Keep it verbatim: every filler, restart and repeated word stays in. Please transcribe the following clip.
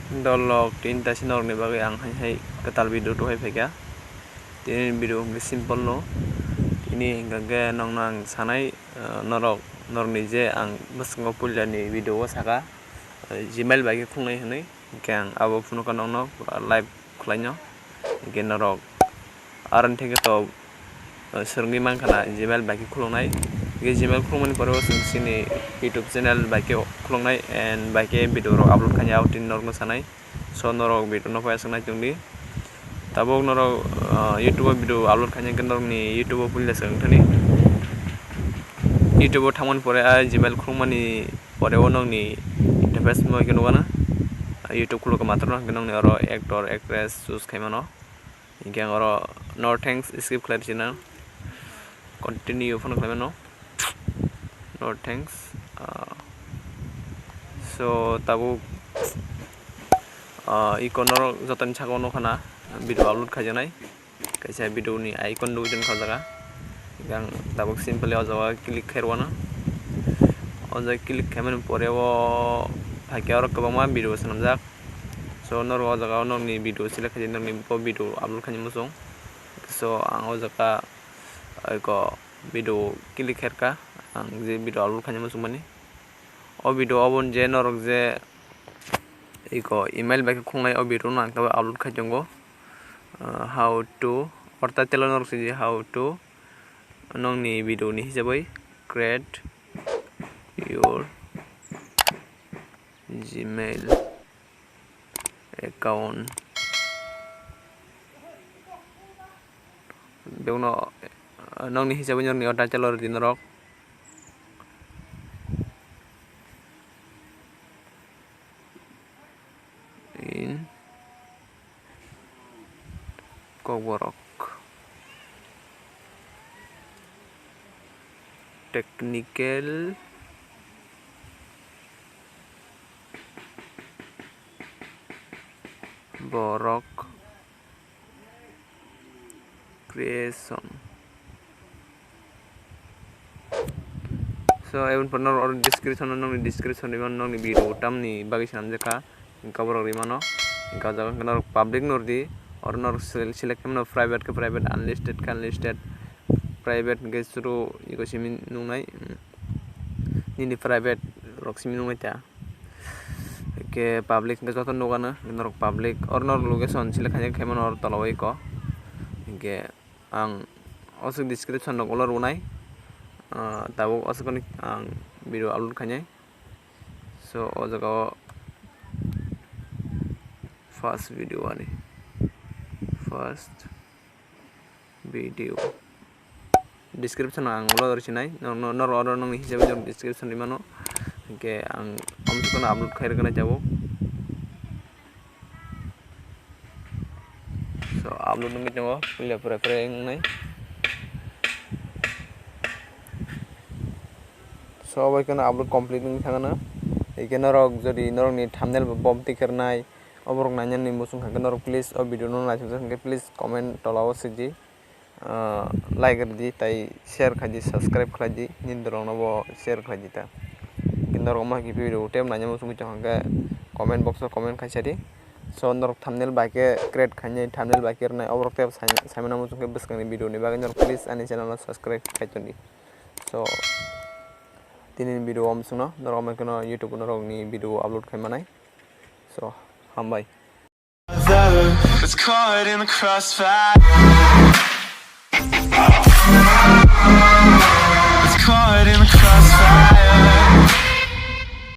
Dolok tinta si norokni bagwi ang hai hai kwtal video rwhai phaikha. Tini video hwnkhe simple no. Tini hwnkhe norokno ang sanai, eh, norok, norokni je ang bwskango puilani video o saka, eh, Gmail bai khe khulnai hwnwi. Hwnkhe ang abo phunukha norokno pura live khwlaino. Hwnkhe norok Aroni theke to, uh, swrwngwi mankha na Gmail bai khe khuluknai. Hwnkhe Gmail khulukmani pore o chwng chini YouTube channel bai khe khuluknai and bai khe video rok upload khainai, abo tini norokno sanai. So norok video no paiya swknai tongdi. Tabuk norok, uh, YouTube o video upload khainai hwnkhe norokni YouTube o puila swk wngthani. YouTube o thangmani pore a Gmail khulukmani pore o nokni interface mo khe nukgana. YouTube khulukha matwrwno hwnkhe nokni oro actor, actress choose khaimano. Hingke ang oro no thanks skip khlai rwsina. Continue phano khlai mano. No thanks. Ah, so tabuk, ah, iko norok jotoni saka o nukha na video upload khaijaknai. Kaisa video ni icon nukjak o jaga. Hingke ang tabuk simply o jaga click khairwano. O jaga click khaimani pore o phaikhe oro kwbangma video swnamjak. So norok o jaga o nokni video select khaidi, nokni bo video upload khaini muchung. So ang o jaga eko video click khairkha, ang je video upload khaini muchung mani. O video obo je norok je eko email bai khe khulnai, o video no ang tabuk upload khai tongo. Uh, how to, or title o norok sidi how to nokni video ni hisabwi create your Gmail account. Bebakno, ah, nokni hisabwi nokni o title o rwdi norok. In Kokborok. Technical borok creation. So, eboni pore norok oro description o nokni description rwmani nokni video tamni bagwi swnamjakha. Hingke borok rimano, hingke o jaga hingke norok public no rwdi, oro norok sel-, select khe mano private khe private, unlisted khe unlisted, private hingke suru eko simi nuknai, nini private rok simi nuknai ta, hingke public hingke joto nukano, norok public, oro norok location select khaina khe mano oro tola o eko, hingke ang o swk description rok ulo rwnai, ah, tabuk o swkani ang video upload khainai. So, o jaga o first video ani, first video. Description o ang ulo rwsinai, nor-, nor-, norok oro nokni hisabwi norok description rwmano. Hingke ang omsokno upload khai rwgwnai tabuk. So, upload wngwi tongo, puila pura pura wngnai. So, obo kheno upload complete wngwi thangano. Hingke norok jodi norokni thumbnail bo bom tikharnai, oborok nainani muchung kha khe norok please o video no naisingsa hingke please comment tola o sidi. Ah, like rwdi, tai share khaidi, subscribe khlaidi, nini dorongno bo share khlaidi ta. Norok omo hai khe video tei naina muchungwi tongkha khe comment box o comment khaisadi. So norok thumbnail bai khe create khainai, thumbnail bai khe rwnai, oborok tei sai-, saimano muchung khe bwskangni video ni bagwi norok please ani channel no subscribe khai tondi. So tini video o muchungno norok omo kheno YouTube o norokni video upload khai manai. So hambai. It's caught in the crossfire.